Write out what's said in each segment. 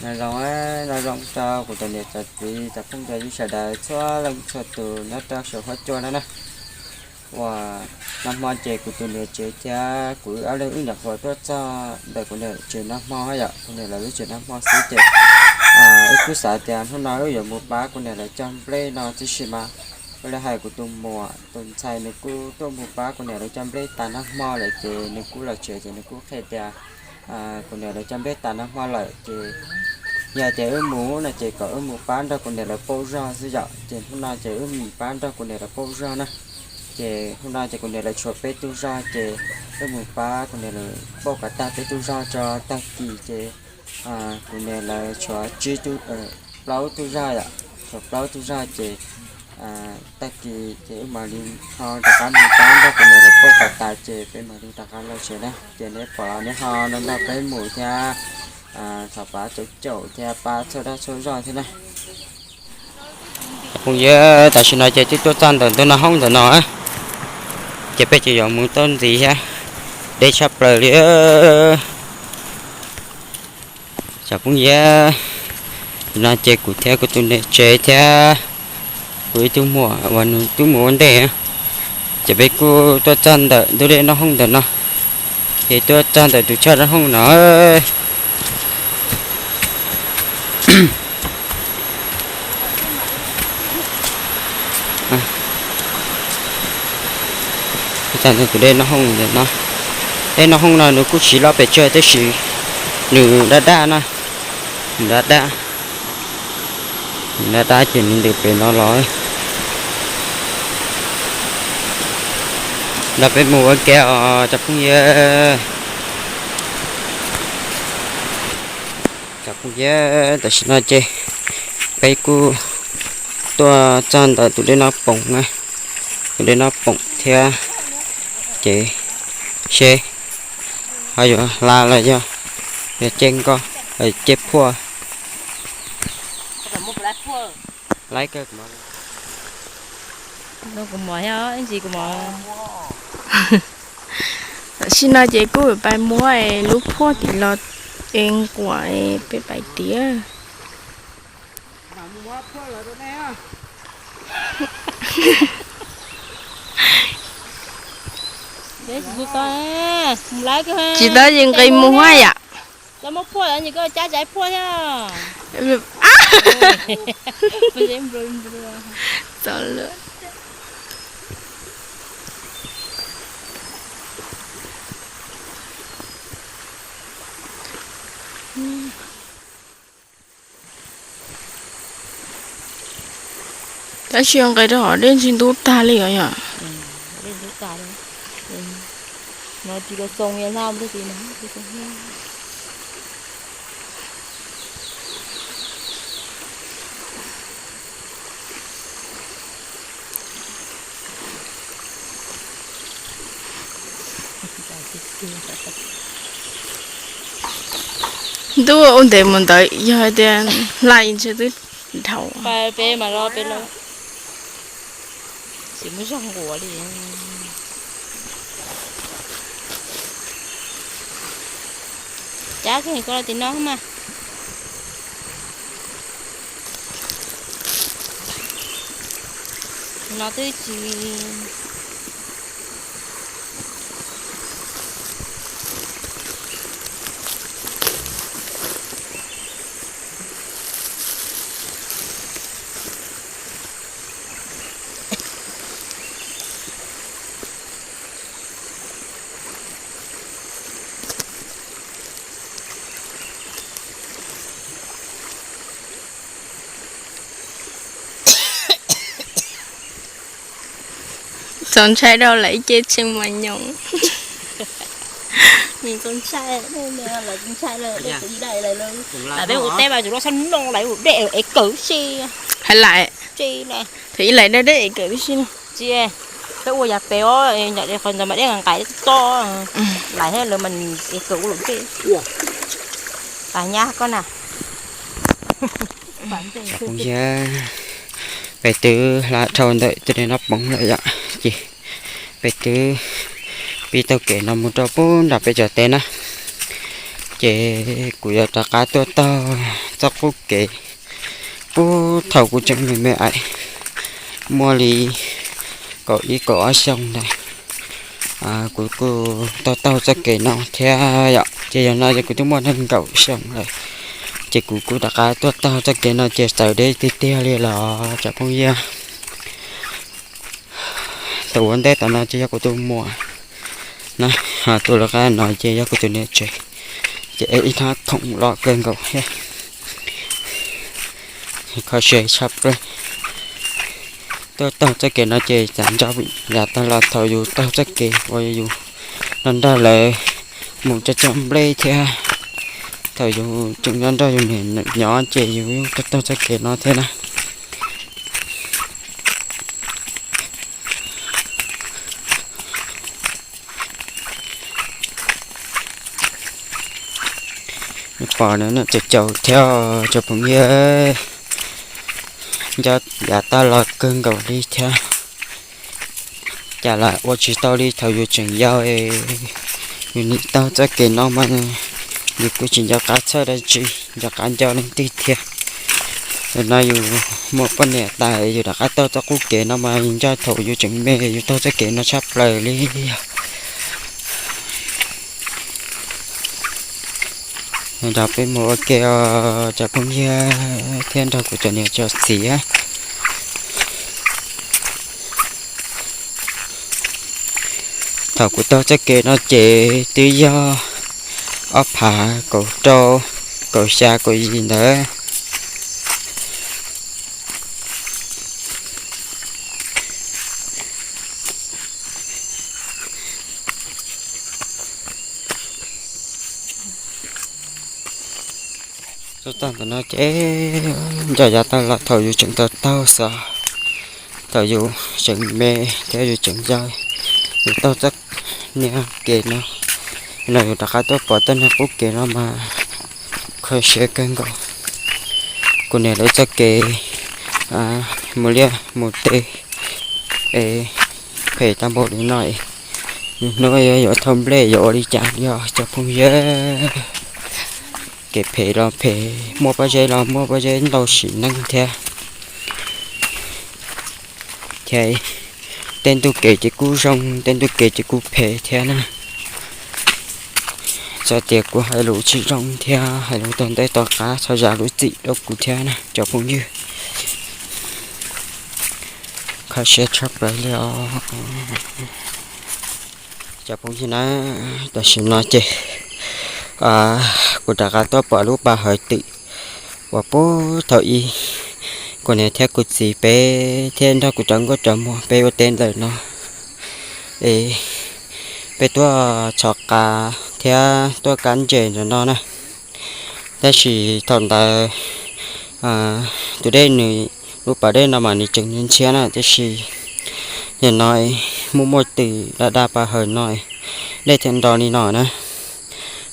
Nyob zoo, nyob zoo rau kuv cov niam cov txiv cov phooj ywg sawv daws txhua leej txhua tus nyob rau saum huab cua no na. Uas nag hmo ces kuv tus niam tsev thiab kuv wb ob leeg wb nyuam qhuav tuaj txog ntawm kuv niam tsev nag hmo yom, kuv niam lawv lub tsev nag hmo xwb ces wb kuj xav tias hnub no wb yuav mus pab kuv niam lawv cog nplej no tib si mas. Ua li hais kuv tus muam tus ntxhais nws kuj tuaj mus pab kuv niam lawv cog nplej tas nag hmo lawm ces nws kuj los tsev ces nws kuj qhia tias kuv niam lawv cog nplej tas nag hmo lawm ces yog tias wb mus no ces kom wb mus pab nrog kuv niam lawv pauj zog xwb yom. Ces hnub no ces wb mus pab nrog kuv niam lawv pauj zog na. Ces hnub no ces kuv niam lawv tshuav peb tug zog ces wb mus pab kuv niam lawv pauj kom tag peb tug zog tso tag kis ces kuv niam lawv tshuav tsib tug, plaub tug zog yom, tshuav plaub tug zog ces tag kis ces wb mam li ho rov qab mus pab nrog kuv niam lawv pauj kom tas ces peb mam li rov qab los tsev na. Ces neb pom los neb ho nrog nrog peb mus thiab, thov pab caum caum thiab pab txhawb dag txhawb zog thiab na. Cov phooj ywg, tam sim no ces twb tuaj txog ntawm ntug noj hoob ntawm no, ces peb tseem yuav mus tau ntxiv thiab, deb tshaj plaws li. Cov phooj ywg, no ces kuv thiab kuv tus niam tsev thiab kuv ib tug muam uas nws twb mus ua ntej, ces peb kuj tuaj txog ntawm ntug dej noj hoob ntawm no, ces tuaj txog ntawm tus choj noj hoob no. Tus dej noj hoob ntawm no, dej noj hoob no nws kuj tsis loj pes tsawg tab sis nws dab dab na, nws dab dab, nws dab dab ces nws ntws pem no los. Nrog peb mus ua ke os cov phooj ywg. Cov phooj ywg, tam sim no ces peb kuj tuaj txog ntawm tus dej noj poom na, tus dej noj poom thiab, ces seb ho yuav hla los yog, yog ceg nkoj, ceg phuaj. Laib kawg. Tam sim no ces kuj pais muab lub phuaj tim los es nquam peb pais tiav. Tsis tau ces nqis mus hab yom. Cov muab phuaj, koj cab caiv phuaj thiab. Txaus lawm. Tab sis nqis rau hauv dej ntsis ntub tag li os yom. Ntuj, ua ntev mus ntawd yog hais tias hlais ntshe twb dhau. Peb mas los peb los tsis muaj zog nquas li. Cab kiag koj los tim no mas. No twb tsis Txaus ntshai rau lawv ib ce tshee mas nyoos. Ntshai, lawv ntshai lawm, lawv peb ua teb mas tsuas loj txhob noo lawv ua dej ev kawm si. Hais lawm, thaum ib lawv dej dej ev kawm tib si no. Tsis, peb ua yav pem os, qhov ntawd mas dej nqaim nqaim tob, lawv thiab lawv mas ev kawm ua luam dej. Pas nyab koj na. Phooj ywg, peb twb hla dhau ntawm tus dej noj poom lawm yom, ces peb twb pib taug kev no mus rau pem nram peb cov teb na. Ces kuv yuav rov qab tuaj taug txoj qub kev puag thaum kuv tseem me me ais, muaj li kaum ib kaum ob xyoos ntawd. Kuv kuj taug taug txoj kev no thiab yom, ces yog no ces kuv twb muaj nees nkaum xyoo lawm. Ces kuv kuj rov qab tuaj taug txoj kev no ces txawv deb tiag tiag li los cov phooj ywg. Tus ua ntej tom no ces yog kuv tus muam na, tus lawv qab no ces yog kuv tus niam tsev, ces ib thab khoom loj kawg nkaus thiab. Kho siab tshaj plaws. Tuaj taug txoj kev no ces xav nco yav tag los thaum yus taug txoj kev uas yus nrog nrog lawv mus cog cog nplej thiab, thaum yus tseem nrog nrog yus niam nyob ces yus tuaj taug txoj kev no thiab na. Pom no caum caum thiab cov phooj ywg, nco yav tag los kawg nkaus li thiab. Cas lam ua tsis tau li thaum yus tseem yau, yus nim taug txoj kev no mas yus kuj tsis nco qab txhawj dab tsi, nco qab nco leej twg thiab. Tam no yus muaj poj niam tas yus rov qab taug txoj qub kev no mas nco thaum yus tseem me yus taug txoj kev no tshaj plaws li. Nrog peb mus ua ke os cov phooj ywg thiab nrog kuv cov niam cov txiv. Thaum kuv taug txoj kev no ces twb yog ob phav kaum rau, kaum xya kaum yim ntawd. Tuaj txog ntawm no ces nco yav tag los thaum yus tseem taug taug xwb, thaum yus tseem me thiab yus tseem yau, yus taug txoj niag kev no, no yus rov qab tuaj pom txoj niag qub kev no mas kho siab kawg nkaus. Kuv niam lawv txoj kev mus liaj mus teb es phem tag npaum li no, hnub yuav thauj nplej yuav ua li cas yog cov phooj ywg. Kev phem los phem, muaj pob zeb los muaj pob zeb ntau sim neej thiab. Ces tej ntu kev ces kuj zoo, tej ntu kev ces kuj phem thiab na. Txawm tias kuv hais lus tsis zoo thiab hais lus tau ntej tau qab txhob zam lub txim rau kuv thiab na cov phooj ywg. Kho siab tshaj plaws li os cov phooj ywg na. Tam sim no ces kuv rov qab tuaj pom lub pas hawv twm uas puag thaum ub kuv niam thiab kuv txiv peb thiab nrog kuv cov nkauj cov muam peb ua teb ntawm no. Es peb tuaj txhos qav thiab tuaj kab ntses ntawm no na. Tab sis thaum ntawd tus dej nws, lub pas dej no mas nws tseem ntshiab na, tab sis yog no muaj muaj twm daj daj pas hawv no, dej thiaj nro li no na.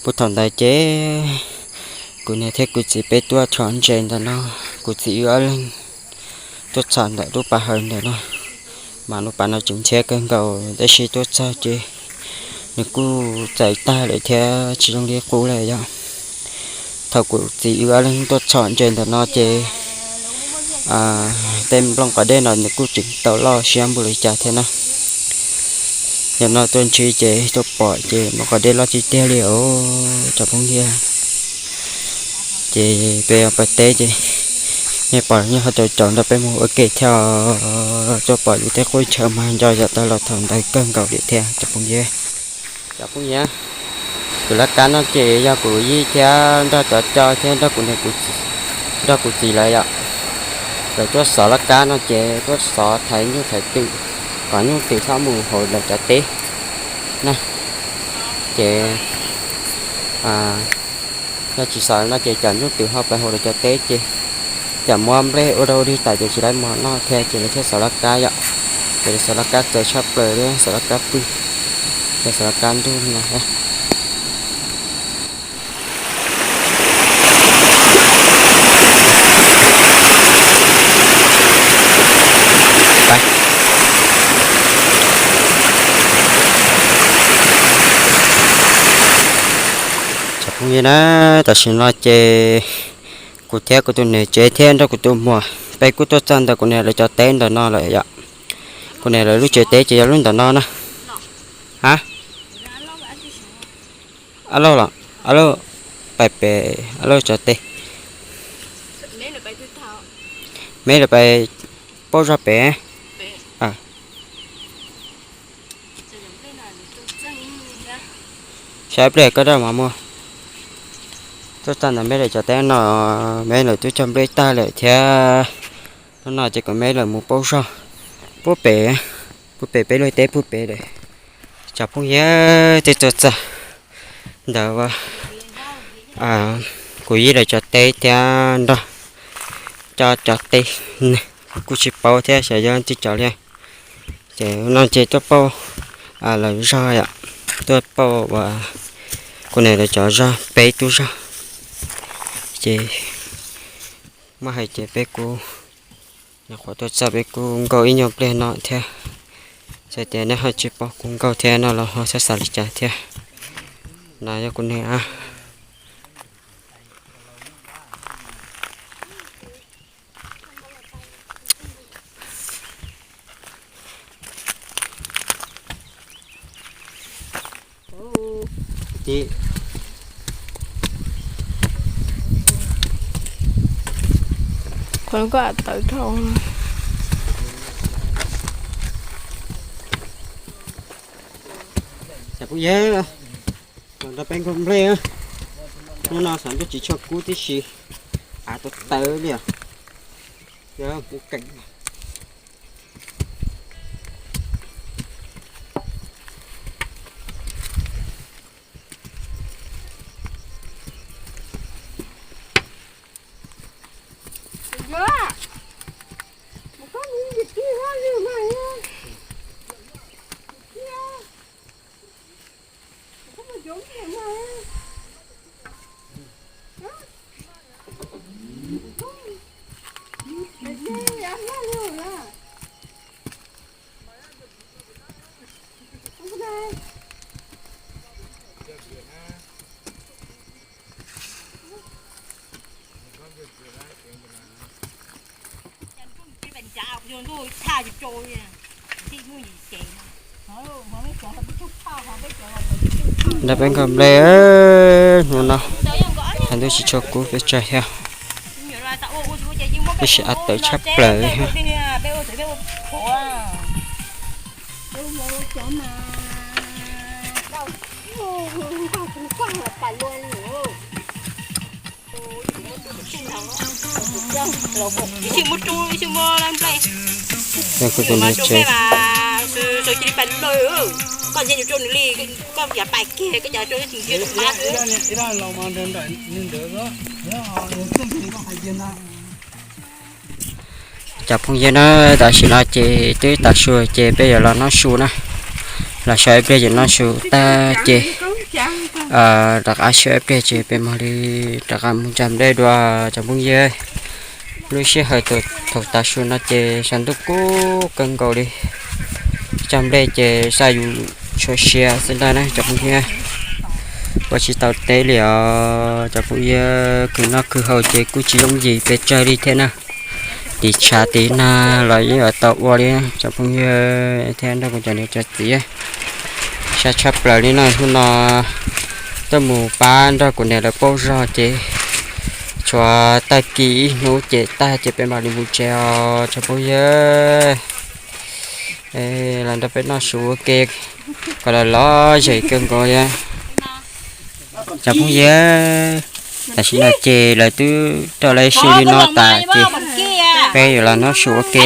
Puag thaum ntawd ces kuv niam thiab kuv txiv peb tuaj txhos ntses ntawm no, kuv txiv wb ob leeg tuaj txhos ntawm lub pas hawv ntawm no, mas lub pas no tseem ntshiab kawg nkaus tab sis tuaj txog ces nws kuj txawv tag lawm thiab tsis zoo li qub lawm yom. Thaum kuv txiv wb ob leeg tuaj txhos ntses ntawm no ces tej nplooj qos dej no nws kuj tseem tau loj siab npaum li cas thiab na. Yog no tuaj ntsib ces tuaj pom ces nplooj qos dej loj tiag tiag li os cov phooj ywg. Ces peb pais teb ces nej pom nej ho caum caum nrog peb mus ua ke thiab. Tuaj pom yus tej qub chaw mas nco yav tag los thaum ntawd kawg nkaus li thiab cov phooj ywg. Cov phooj ywg, tus laj kab no ces yog kuv yij thiab nrog cov coj thiab nrog kuv niam, nrog kuv txiv lawv yom. Lawv tuaj xov laj kab no ces tuaj xov thaiv nyuj thaiv twm kom nyuj twm txhob mus hauv lawv cov teb na. Ces yog tsis xov no ces cov nyuj twm ho pais hauv lawv cov teb ces cov muab nplej ua dau dig tas ces tsis lawv mus noj thiab ces lawv thiaj xov laj kab yom. Ces lawv xov laj kab txawv tshaj plaws li, xov laj kab pw, ces xov laj kab ntuj no thiab. Cov Phooj ywg na, tam sim no ces kuv thiab kuv tus niam tsev thiab nrog kuv tus muam peb kuj tuaj txog ntawm kuv niam lawv cov teb ntawm no lawm yom. Kuv niam lawv lub tsev teb ces yog lub ntawm no na. Ha, a lauj los, a lauj, pais pem a lauj cov teb. Meb lawv pais pauj zog pem. Saib pliag koj daj mas muaj. Tuaj txog ntawm meb lawv cov teb no, meb lawv twb cog nplej tag lawm thiab. Hnub no ces kom meb lawv mus pauj zog puag pem, puag pem peb lub teb puag pem lawm. Cov phooj ywg, twb tuaj txog ntawm kuv yij lawv cov teb thiab nrog cov cov teb, kuv kuj tsis paub thiab xyov yog tsis cov li. Ces no ces tuaj pauj lawv zog yom, tuaj pauj uas kuv niam lawv cov zog, peb tug zog. Ces muaj hais tias peb kuj nyuam qhuav tuaj txog peb kuj nkaum ib nyuag pliag no thiab. Txawm tias nej ho tsis paub kuv nkaus thiab no los ho txhob xav li cas thiab. No yog kuv niam. Qhov koj tawv dhau. Cov phooj ywg, los nrog peb nkag nplej. Hnub no xav ntuj tsis tshua kub tib si, av tawv tawv li os. Yog kuv keem. Nrog peb nkag nplej, hnub no ntuj tsis tshua kub peb tsaug thiab, tab sis av tawv tshaj plaws li thiab. Kuv tus niam tsev, cov phooj ywg na, tam sim no ces twb tav su ces peb yuav los noj su na. Los so ib pliag ces noj su tag ces rov qab so ib pliag ces peb mam li rov qab mus ncaj nplej dua cov phooj ywg. Lub sij hawm thaum tav su no ces saum ntuj kub kawg nkaus li. Cog nplej ces xav yus tshuav siav xwb ntag na cov phooj ywg. Ua tsis tau teb li os cov phooj ywg, khwv noj khwv haus ces kuj tsis yooj yim pes tsawg li thiab na. Tiv tshav tiv nag los yeej yuav tau ua li cov phooj ywg thiab nrog kuv cov niam cov txiv. Sab tshaj plaws li no, hnub no tuaj mus pab nrog kuv niam lawv pauj zog ces tshuav tag kis ib hnub ces tag ces peb mam li mus tsev os cov phooj ywg. Los nrog peb noj su ua ke kom lom lom zem kawg nkaus li. Cov phooj ywg, tam sim no ces lawv twb rau lawv ib si li no tas ces peb yuav los noj su ua ke.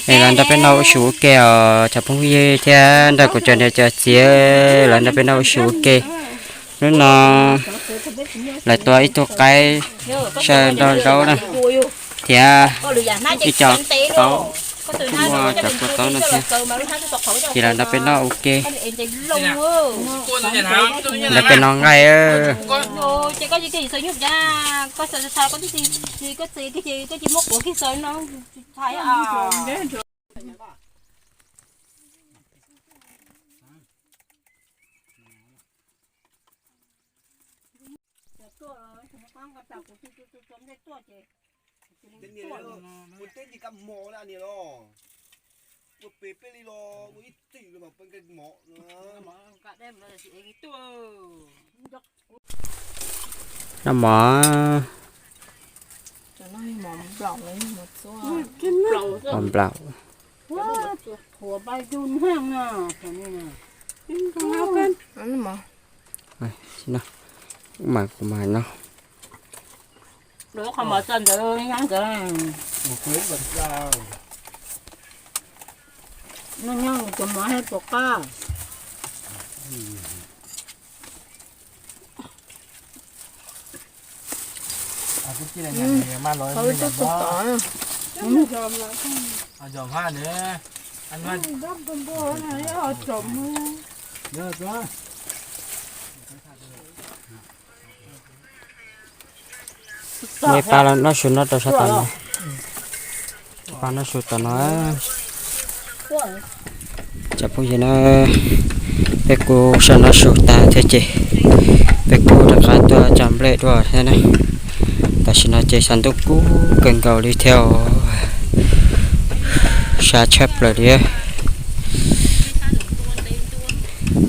Es los nrog peb noj ua su ua ke os cov phooj ywg thiab nrog kuv cov niam cov txiv, los nrog peb noj ua su ua ke. Hnub no lawv tua ib tug qaib saw nrog zaub na, thiab ib co taub, muaj cov kua taub no thiab. Ces los nrog peb noj ua ke, nrog peb noj nqaij. Ua teb ces kab mov na niam los, ua pem peb li los ua ib txwm los mas peb nqaij mov no. Noj mov. Mov nplaum. Mas kuv mas no. Qhov mov txog ntawd nyob ntawd. Noj nyob cov mov thiab puas qab. Nej pab los noj su noj rau sab tom no. Pab noj su tom no. Cov phooj ywg na, peb kuj sawv noj su tag thiab ces peb kuj rov qab tuaj tso nplej dua thiab na. Tam sim no ces xyov ntuj kub kawg nkaus li thiab, sab tshaj plaws li.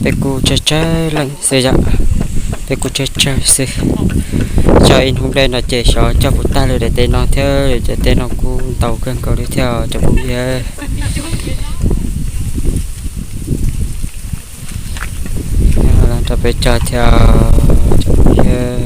Peb kuj tsawg tsawg leej xwb yom, peb kuj tsawg tsawg xwb. Tso ib hnub nplej no ces xyov cog puas tag li daim teb no thiab, daim teb no kuj ntau kawg nkaus li thiab cov phooj ywg. Rau peb cog thiab cov phooj ywg.